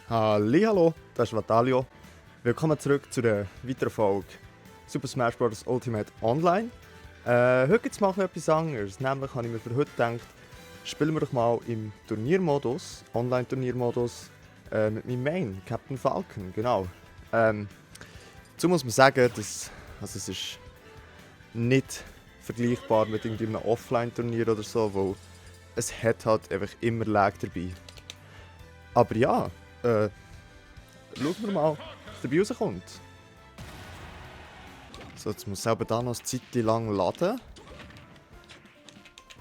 Hallihallo, das ist Vatalio. Willkommen zurück zu der weiteren Folge Super Smash Bros. Ultimate Online. Heute gibt es mal etwas anderes. Nämlich habe ich mir für heute gedacht, spielen wir doch mal im Turniermodus, Online-Turniermodus, mit meinem Main, Captain Falcon, genau. Dazu muss man sagen, dass es ist nicht vergleichbar mit einem Offline-Turnier oder so, wo es hat halt einfach immer Lag dabei. Aber ja, schauen wir mal, was dabei rauskommt. So, jetzt muss selber da noch eine Zeit lang laden.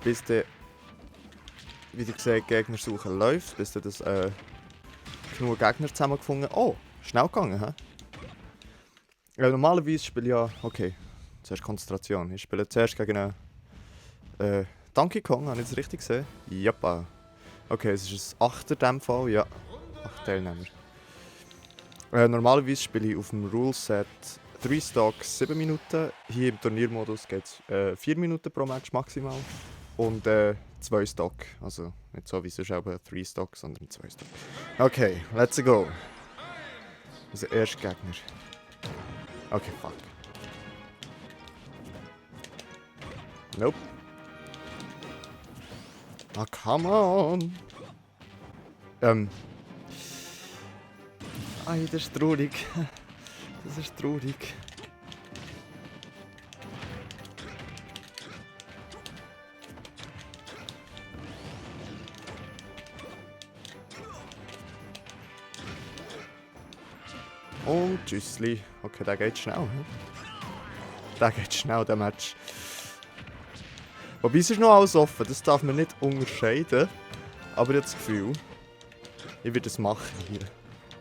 Bis der, wie gesagt, Gegnersuche läuft. Bis das genug Gegner zusammengefunden. Oh, schnell gegangen, hä? Normalerweise spiele ich ja. Okay, zuerst Konzentration. Ich spiele zuerst gegen einen Donkey Kong, habe ich das richtig gesehen? Jappa. Okay, es ist ein 8er in diesem Fall, ja. 8 Teilnehmer. Normalerweise spiele ich auf dem Ruleset 3 Stocks 7 Minuten. Hier im Turniermodus geht es 4 Minuten pro Match maximal. Und 2 Stock. Also nicht so wie sonst auch 3 Stocks, sondern 2 Stock. Okay, let's go. Unser erster Gegner. Okay, fuck. Nope. Ah, come on! Ei, das ist traurig. Das ist traurig. Und tschüssli. Okay, der geht schnell. Hm? Der geht schnell, der Match. Wobei es ist noch alles offen, das darf man nicht unterscheiden. Aber ich habe das Gefühl, ich werde es machen hier.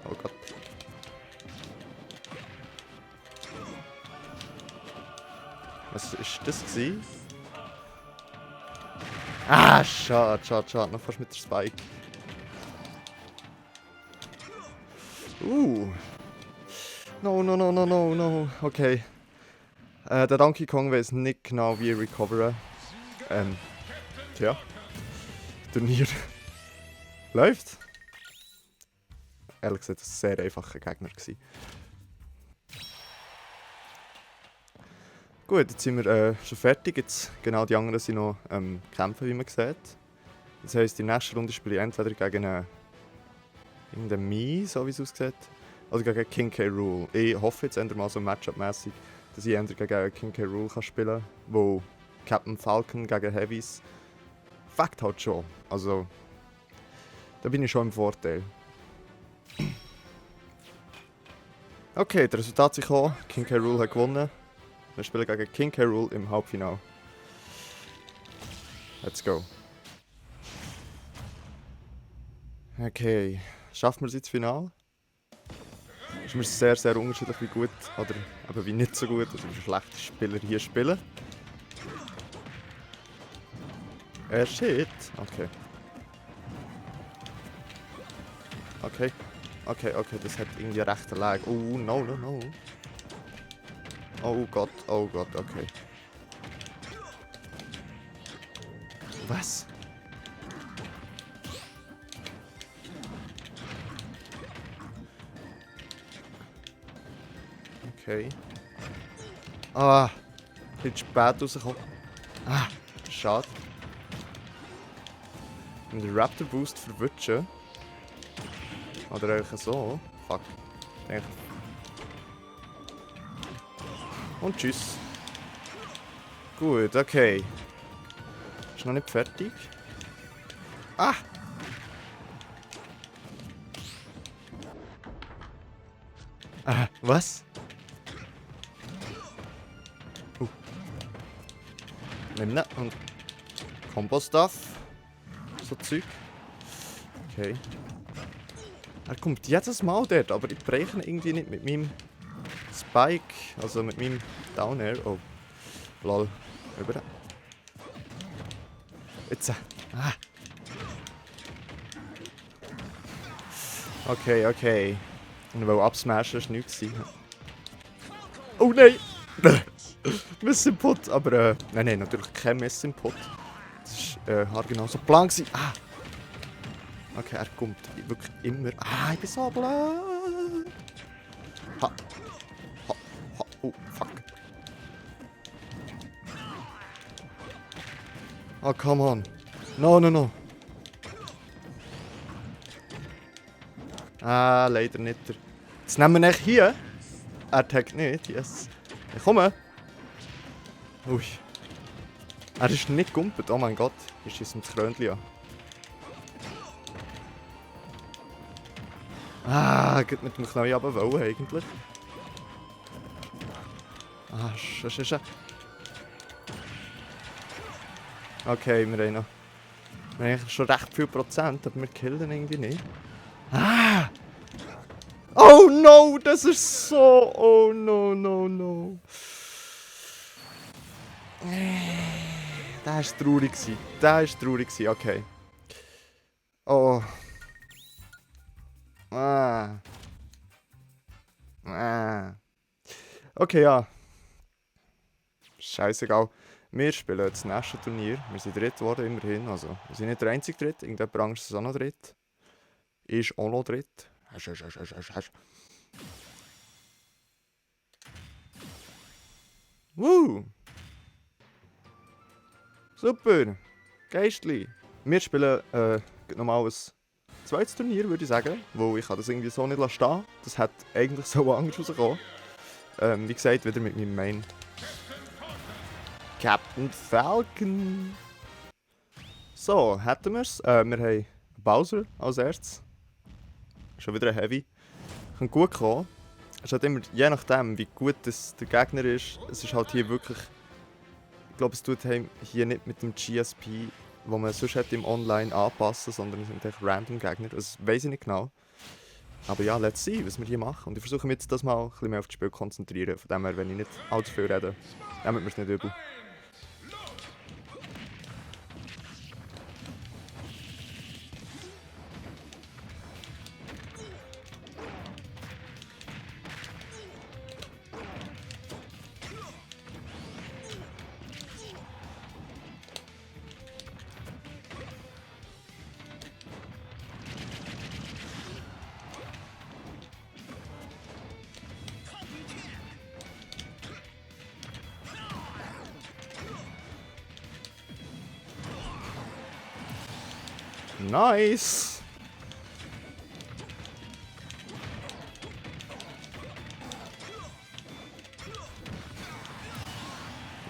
Oh Gott. Was war das gewesen? Ah, schade. Noch fast mit der Spike. No. Okay. Der Donkey Kong weiß nicht genau, wie recoveren. Tja. Turnier. Läuft. Ehrlich gesagt, das war ein sehr einfacher Gegner. Gut, jetzt sind wir schon fertig. Jetzt, genau, die anderen sind noch kämpfen, wie man sieht. Das heisst, in der nächsten Runde spiele ich entweder gegen irgendeinen Mii, so wie es aussieht, oder gegen King K. Rool. Ich hoffe jetzt endlich mal so Matchup-mässig, dass ich entweder gegen King K. Rool spielen kann, wo Captain Falcon gegen Heavies Fakt halt schon. Also, da bin ich schon im Vorteil. Okay, das Resultat ist gekommen. King K. Rool hat gewonnen. Wir spielen gegen King K. Rool im Halbfinale. Let's go. Okay, schaffen wir es ins Finale? Ist mir sehr, sehr unterschiedlich, wie gut oder eben wie nicht so gut, also wie schlechte Spieler hier spielen. Shit. Okay, das hat irgendwie recht Lag. Oh, no. Oh Gott, okay. Was? Okay. Ah, ein bisschen spät rausgekommen. Ah, schade. Und den Raptor Boost verwutschen. Oder eigentlich so. Fuck. Und tschüss. Gut, okay. Ist noch nicht fertig. Ah! Was? Nimm ne und Combo-Stuff. So Zeug. Okay. Er kommt jedes Mal dort, aber ich breche ihn irgendwie nicht mit meinem Spike, also mit meinem Down Air. Oh, lol. Über. Jetzt. Okay. Und weil absmashen ist nichts. Oh nein! Miss-Input, aber natürlich kein Miss-Input. Das war haargenau so plan gewesen. Okay, er kommt wirklich immer... Ah, ich bin so blöd. Ha. Ha. Ha. Oh, fuck. Oh, come on. No, no, no. Ah, leider nicht. Jetzt nehmen wir ihn hier. Er taggt nicht, yes. Ich komme. Ui. Er ist nicht gumpet, oh mein Gott. Ich schieße ihm das Krönchen an. Ah, geht mit dem Knäuel aber wollen eigentlich. Ah, scheiße. Okay, wir haben eigentlich schon recht viel Prozent, aber wir killen irgendwie nicht. Ah! Oh no, das ist so... Oh no, no, no. Das war traurig. Das war traurig, okay. Oh. Ah. Ah. Okay, ja. Scheißegal. Wir spielen das nächste Turnier. Wir sind dritt geworden, immerhin. Also, wir sind nicht der einzige dritt. Irgendjemand anderes ist auch noch dritt. Ist auch noch dritt. Woo! Super! Geistli! Wir spielen nochmal ein zweites Turnier, würde ich sagen. Weil ich kann das irgendwie so nicht stehen lassen. Das hat eigentlich so anders rausgekommen. Wie gesagt, wieder mit meinem Main. Captain Falcon! So, hätten wir es. Wir haben Bowser als erstes. Schon wieder ein Heavy. Kann gut kommen. Es ist halt immer, je nachdem, wie gut der Gegner ist, es ist halt hier wirklich... Ich glaube, es tut hier nicht mit dem GSP, wo man sonst hätte im Online anpassen, sondern es sind echt random Gegner. Das weiss ich nicht genau. Aber ja, let's see, was wir hier machen. Und ich versuche mich jetzt das mal ein bisschen mehr auf das Spiel zu konzentrieren. Von dem her, wenn ich nicht allzu viel rede, nehmt mir es nicht übel. Nice!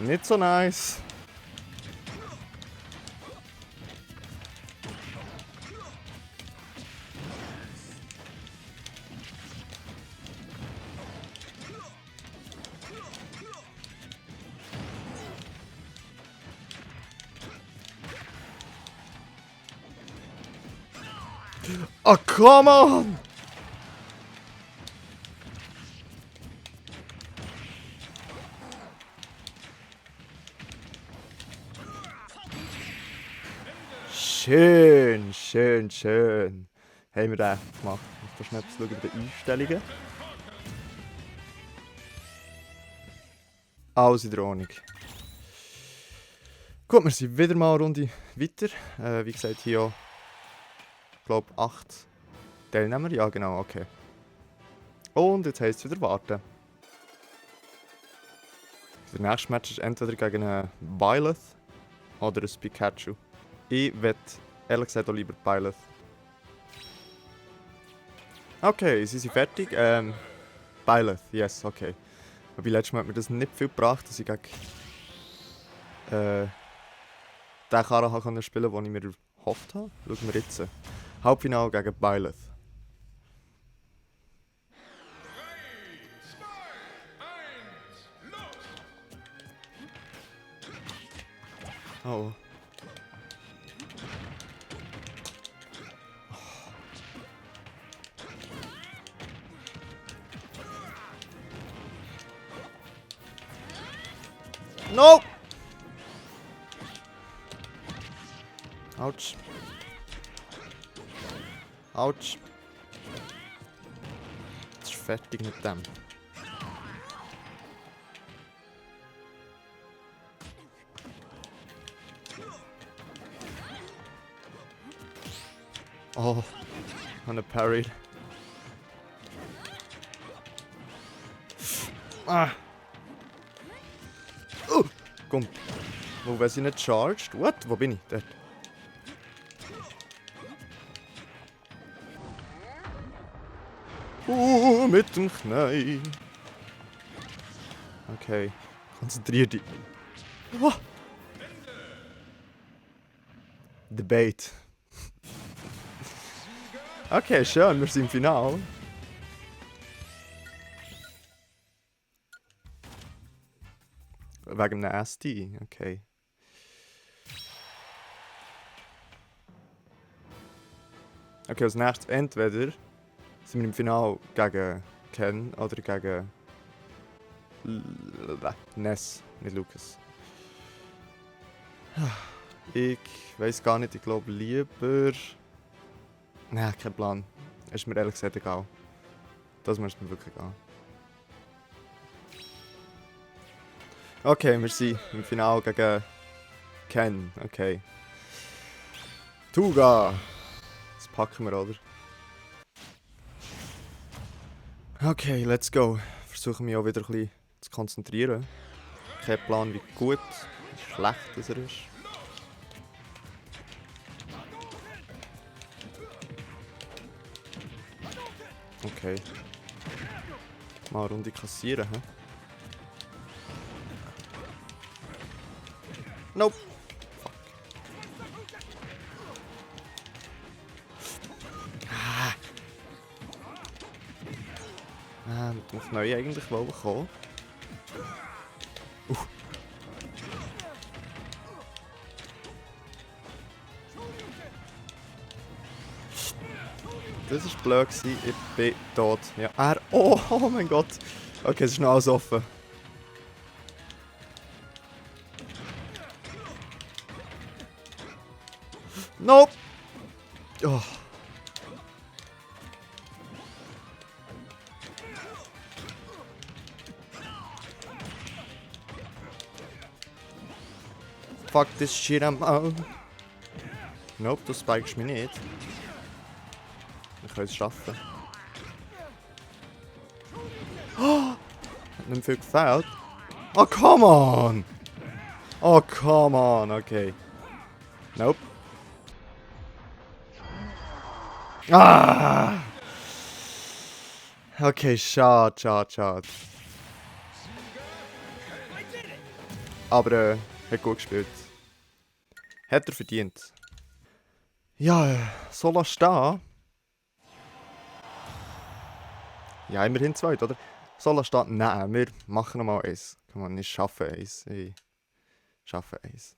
Nicht so nice. Oh, come on! Schön, schön, schön. Haben wir den gemacht. Ich muss schnell schauen bei den Einstellungen. Alles in der Ordnung. Gut, wir sind wieder mal eine Runde weiter. Wie gesagt, hier auch, ich glaube, 8 Teilnehmer. Ja, genau, okay. Und jetzt heisst es wieder warten. Der nächste Match ist entweder gegen einen Byleth oder ein Pikachu. Ich wette ehrlich gesagt auch lieber Byleth. Okay, sie sind fertig. Byleth, yes, okay. Aber letztes Mal hat mir das nicht viel gebracht, dass ich gegen den Karren spielen konnte, den ich mir erhofft habe. Schauen wir jetzt. Halbfinale gegen Byleth. Oh. No! Autsch. Autsch. Jetzt ist fertig mit dem. Oh, habe einen Parry. Ah! Komm. Wo wäre sie nicht charged? What? Wo bin ich? Dort. Mit dem Knie. Okay. Konzentrier dich. Oh. Debate. Okay, schön, wir sind im Finale. Wegen dem SD, okay. Okay, als nächstes entweder sind wir im Finale gegen Ken oder gegen Ness, nicht Lucas. Ich weiß gar nicht, ich glaube lieber... Nein, kein Plan. Ist mir ehrlich gesagt egal. Das muss mir wirklich egal. Okay, wir sind im Finale gegen Ken. Okay. Tuga! Das packen wir, oder? Okay, let's go. Versuche mich auch wieder ein bisschen zu konzentrieren. Kein Plan, wie gut, wie schlecht das er ist. Okay. Mal eine Runde kassieren, hä? Nope. Fuck. Mit dem Knie eigentlich wohl kommen. Das war blöd, ich bin tot. Ja, oh mein Gott. Okay, es ist noch alles offen. Nope! Oh. Fuck this shit, I'm out. Nope, du spikest mich nicht. Ich kann es schaffen. Oh! Hat nicht viel gefällt. Oh, come on! Oh, come on, okay. Nope. Ah! Okay, schade. Aber hat gut gespielt. Hat er verdient. Ja, soll er stehen? Ja, immerhin zweit, oder? Soll er stehen? Nein, wir machen nochmal eins. Komm on, ich schaffe eins. Ich schaffe eins.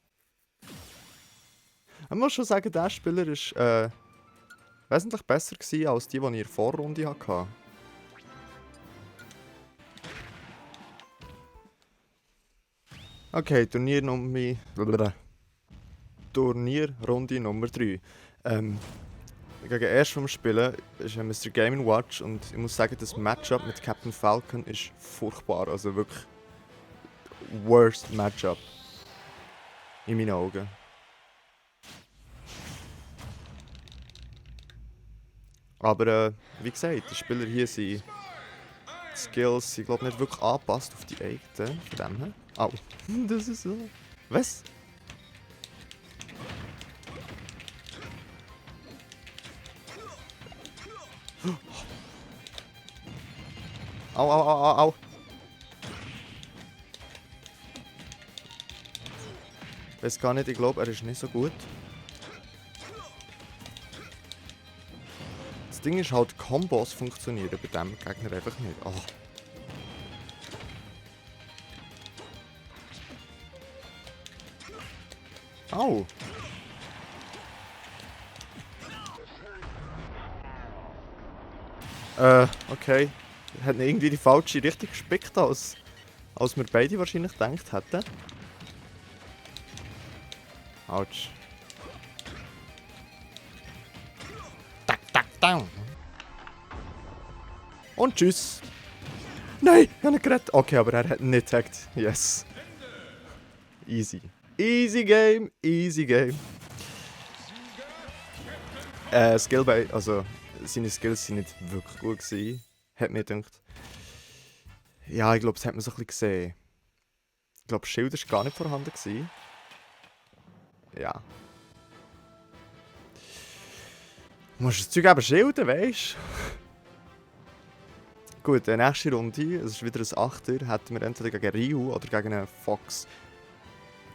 Ich muss schon sagen, der Spieler war wesentlich besser gewesen als die ich in der Vorrunde hatte. Okay, Turnierrunde Nummer 3. Gegen erst vom Spielen ist Mr. Game & Watch und ich muss sagen, das Matchup mit Captain Falcon ist furchtbar. Also wirklich worst Matchup. In meinen Augen. Aber wie gesagt, die Spieler hier sind Skills sind glaube nicht wirklich angepasst auf die eigenen. Von dem her. Au. Das ist so. Was? Au. Ich weiß gar nicht, ich glaube, er ist nicht so gut. Das Ding ist halt, Kombos funktionieren bei diesem Gegner einfach nicht. Oh. Au! Okay. Hat irgendwie die falsche Richtung gespickt, als wir beide wahrscheinlich gedacht hätten. Autsch. Tak. Und tschüss. Nein, ich habe ihn gerettet. Okay, aber er hat ihn nicht getaggt. Yes. Easy. Easy game. Skillbase, also seine Skills sind nicht wirklich gut gewesen, hat mir gedacht. Ja, ich glaube, das hat man so ein bisschen gesehen. Ich glaube, Schild war gar nicht vorhanden gewesen. Ja. Du musst das Zeug eben schilden, weißt du? Gut, die nächste Runde, es ist wieder ein Achter, hätten wir entweder gegen Ryu oder gegen einen Fox.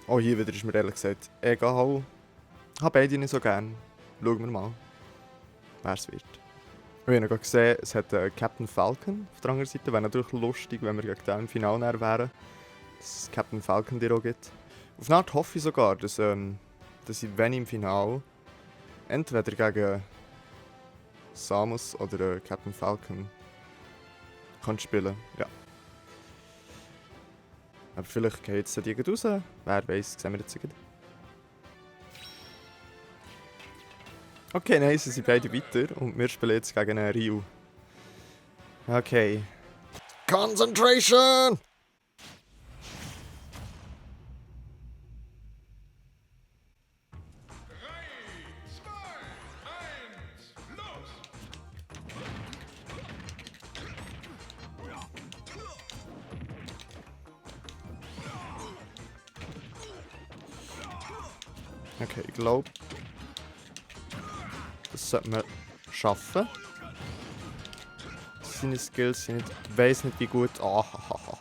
Oh, hier wieder ist mir ehrlich gesagt egal. Ich habe beide nicht so gern. Schauen wir mal, wer es wird. Wir haben gerade gesehen, es hat Captain Falcon auf der anderen Seite. Wäre natürlich lustig, wenn wir gegen den im Finale wären. Dass es Captain Falcon dir auch gibt. Auf eine Art hoffe ich sogar, dass ich, wenn im Finale entweder gegen Samus oder Captain Falcon kann spielen. Ja. Aber vielleicht geht es die raus. Wer weiß, sehen wir jetzt gleich. Okay, nein, sie sind beide weiter und wir spielen jetzt gegen einen Ryu. Okay. Concentration! Okay, ich glaube, das sollte man schaffen. Seine Skills sind nicht... Ich weiss nicht wie gut... Okay,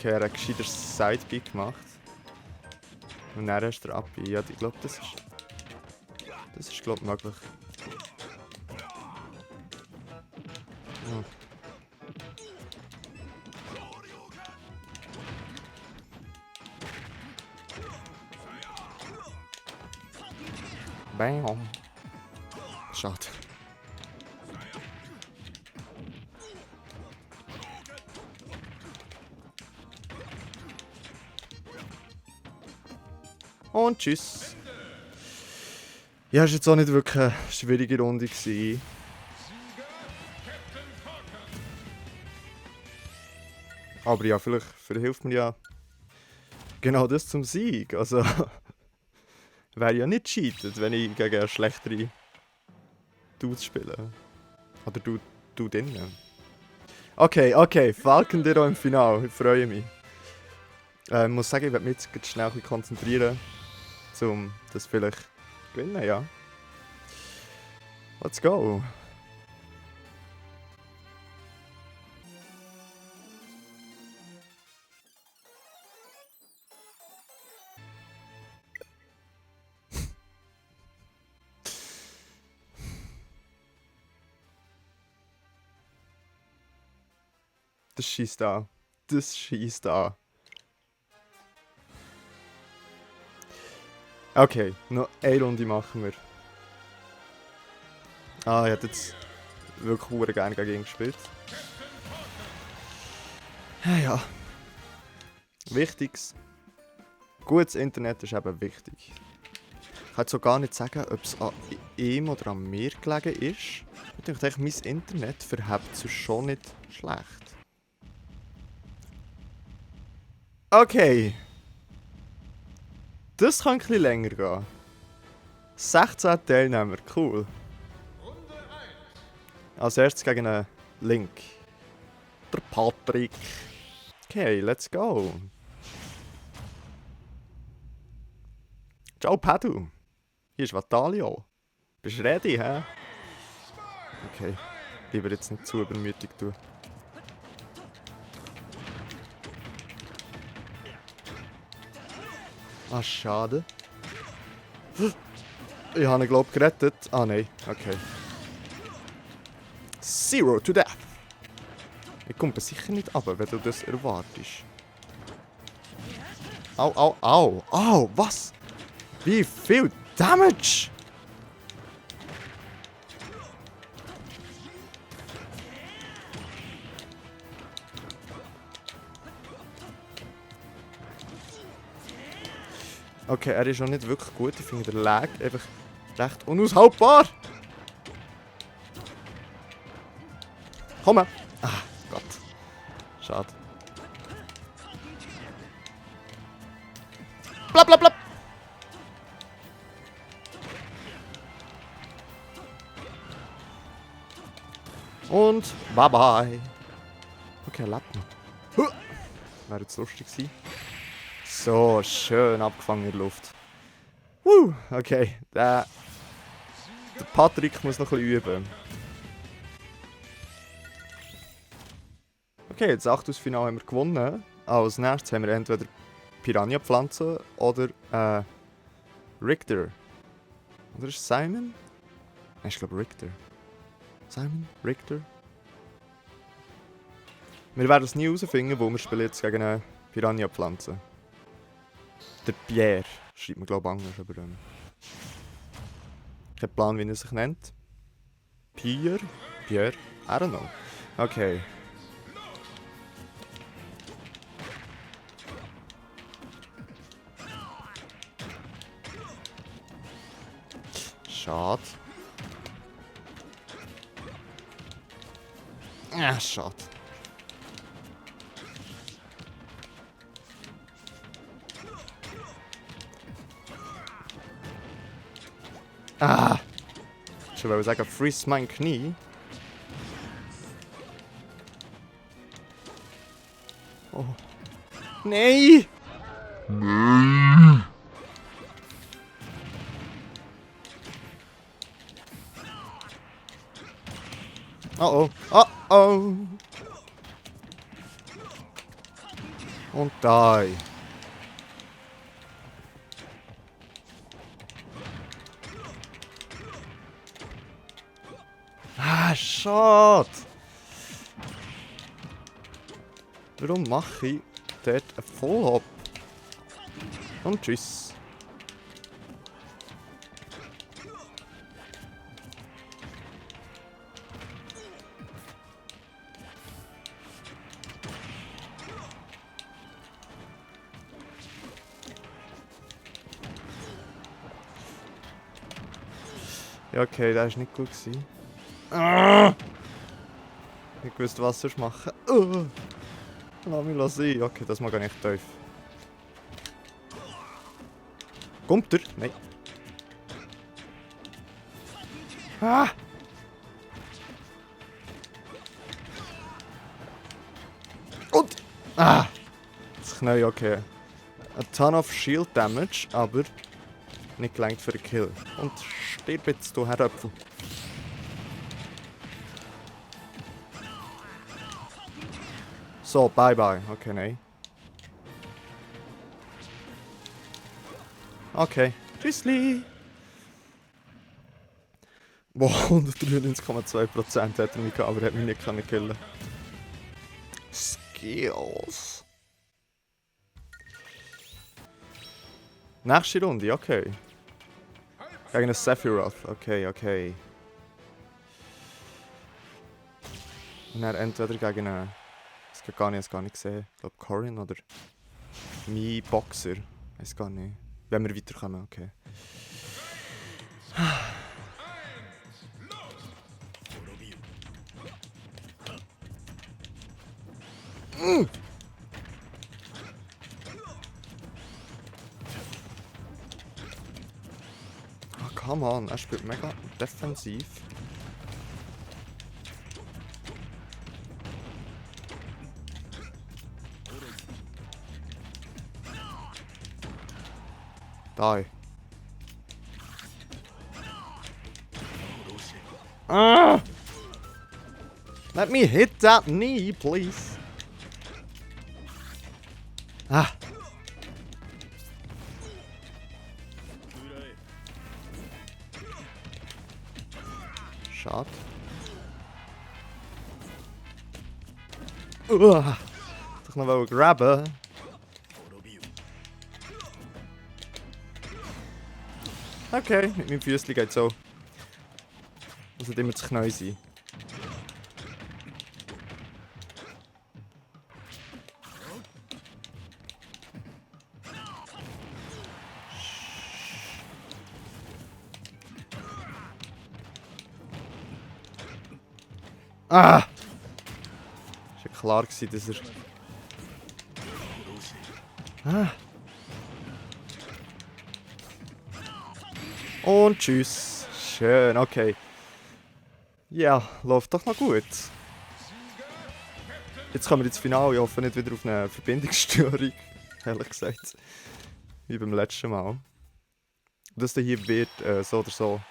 er hat gescheiter Sidekick gemacht. Und dann ist er ab. Ja, ich glaube, das ist... Das ist, glaube ich, möglich. Hm. Bam. Schade. Und tschüss. Ja, es war jetzt auch nicht wirklich eine schwierige Runde gewesen. Aber ja, vielleicht verhilft mir ja genau das zum Sieg. Also... Wäre ja nicht cheated, wenn ich gegen eine schlechtere Dudes spiele. Oder du drinnen. Okay, Falcon dir auch im Finale. Ich freue mich. Ich muss sagen, ich werde mich jetzt schnell ein bisschen konzentrieren, um das vielleicht zu gewinnen, ja. Let's go! Das schießt an. Das schießt an. Okay, noch eine Runde machen wir. Ich hätte jetzt wirklich gerne gegen ihn gespielt. Ja. Wichtiges. Gutes Internet ist eben wichtig. Ich kann jetzt so gar nicht sagen, ob es an ihm oder an mir gelegen ist. Ich denke, mein Internet verhebt es schon nicht schlecht. Okay. Das kann ein bisschen länger gehen. 16 Teilnehmer, cool. Als erstes gegen einen Link. Der Patrick. Okay, let's go. Ciao, Padu. Hier ist Vatalio. Bist du ready, hä? Okay. Lieber jetzt nicht zu übermütig tun. Schade. Ich habe ihn, glaube ich, gerettet. Nein. Okay. 0 to death. Ich komme sicher nicht runter, wenn du das erwartest. Au, was? Wie viel Damage? Okay, er ist auch nicht wirklich gut. Ich finde, der Lag einfach recht unaushaltbar. Komm! Gott. Schade. Blab. Und bye bye. Okay, er lebt noch. Wäre jetzt lustig gewesen. So, schön abgefangen in der Luft. Okay, der Patrick muss noch ein bisschen üben. Okay, jetzt Achtelfinale haben wir gewonnen. Als nächstes haben wir entweder Piranha-Pflanzen oder Richter. Oder ist es Simon? Nein, ich glaube Richter. Simon? Richter? Wir werden es nie herausfinden, wo wir spielen jetzt gegen eine Piranha-Pflanze. Der Pierre schreibt mir glaube ich anders über ihn. Kein Plan, wie er sich nennt. Pierre? Pierre? I don't know. Okay. Schade. Schade. Ich wollte sagen, friss mein Knie. Oh. Nein! Oh. Und die. Schade. Warum mache ich dort einen Vollhop? Und tschüss. Ja, okay, das war nicht gut. Ich wusste, was ich machen soll. Lass mich sein. Okay, das mag ich nicht tief. Kommt er? Nein. Und! Das Knie, okay. A ton of Shield Damage, aber nicht gelangt für den Kill. Und stirb jetzt, du Herröpfel. So, bye bye. Okay, nein. Okay. Tschüssli. Boah, 193,2% hat er mich gehabt, aber er hat mich nicht killen können. Skills. Nächste Runde, okay. Gegen einen Sephiroth, okay. Und dann entweder gegen einen... Das geht gar nicht, gesehen. Ich glaube Corin oder... mein Boxer. Weiß gar nicht. Wenn wir weiterkommen, okay. Come on, er spielt mega defensiv. Die. Let me hit that knee, please. Schade. Doch noch grabben. Okay, mit meinem Füßchen geht so. Das wird immer zu Knie sein. Es war ja klar, dass er... Und tschüss. Schön, okay. Ja, läuft doch noch gut. Jetzt kommen wir ins Finale. Ich hoffe nicht wieder auf eine Verbindungsstörung. Ehrlich gesagt. Wie beim letzten Mal. Das hier wird so oder so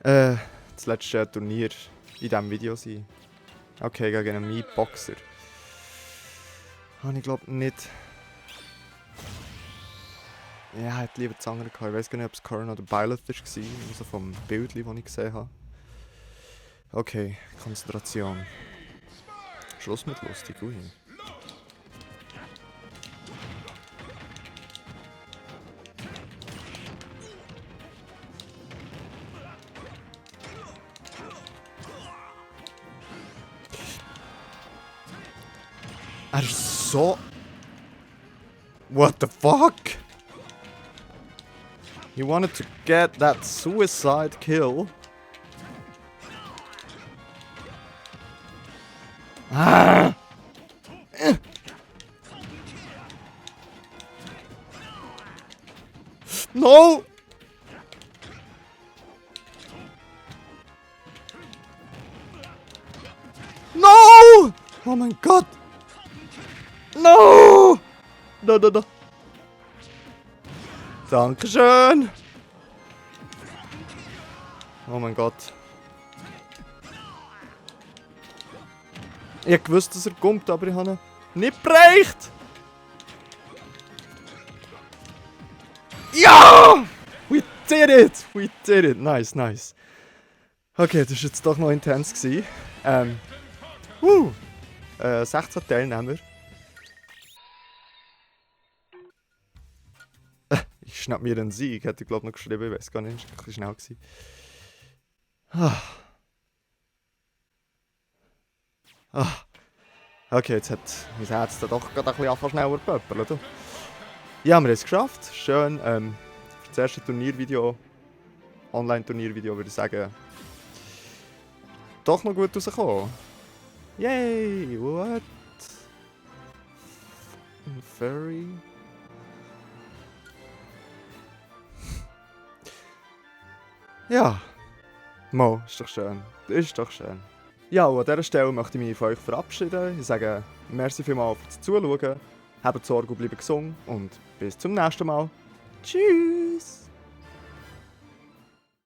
das letzte Turnier in diesem Video sein. Okay, gegen einen Mii-Boxer. Habe ich glaube nicht. Ja, ich hätte lieber das andere gehabt. Ich weiß gar nicht, ob es Curran oder Byleth war. Also vom Bild, das ich gesehen habe. Okay, Konzentration. Schluss mit lustig, ui. Er ist so... What the fuck? He wanted to get that suicide kill. Ah! No! No! Oh mein Gott! No! No. Dankeschön! Oh mein Gott. Ich wusste, dass er kommt, aber ich habe ihn nicht bereicht! Ja! We did it! We did it! Nice, nice. Okay, das war jetzt doch noch intens. 16 Teilnehmer. Ich schnapp mir einen Sieg, hätte ich glaube noch geschrieben, ich weiß gar nicht, das war ein bisschen schnell gewesen. Okay, jetzt hat mein Herz dann doch gerade ein bisschen schneller gepöppelt. Ja, wir haben es geschafft. Schön. Für das erste Turniervideo, Online-Turniervideo, würde ich sagen, doch noch gut rausgekommen. Yay! What? Furry? Ja. Mo, ist doch schön. Ist doch schön. Ja, und an dieser Stelle möchte ich mich von euch verabschieden. Ich sage merci vielmals fürs Zuschauen. Habt Sorge und bleibt gesund. Und bis zum nächsten Mal. Tschüss!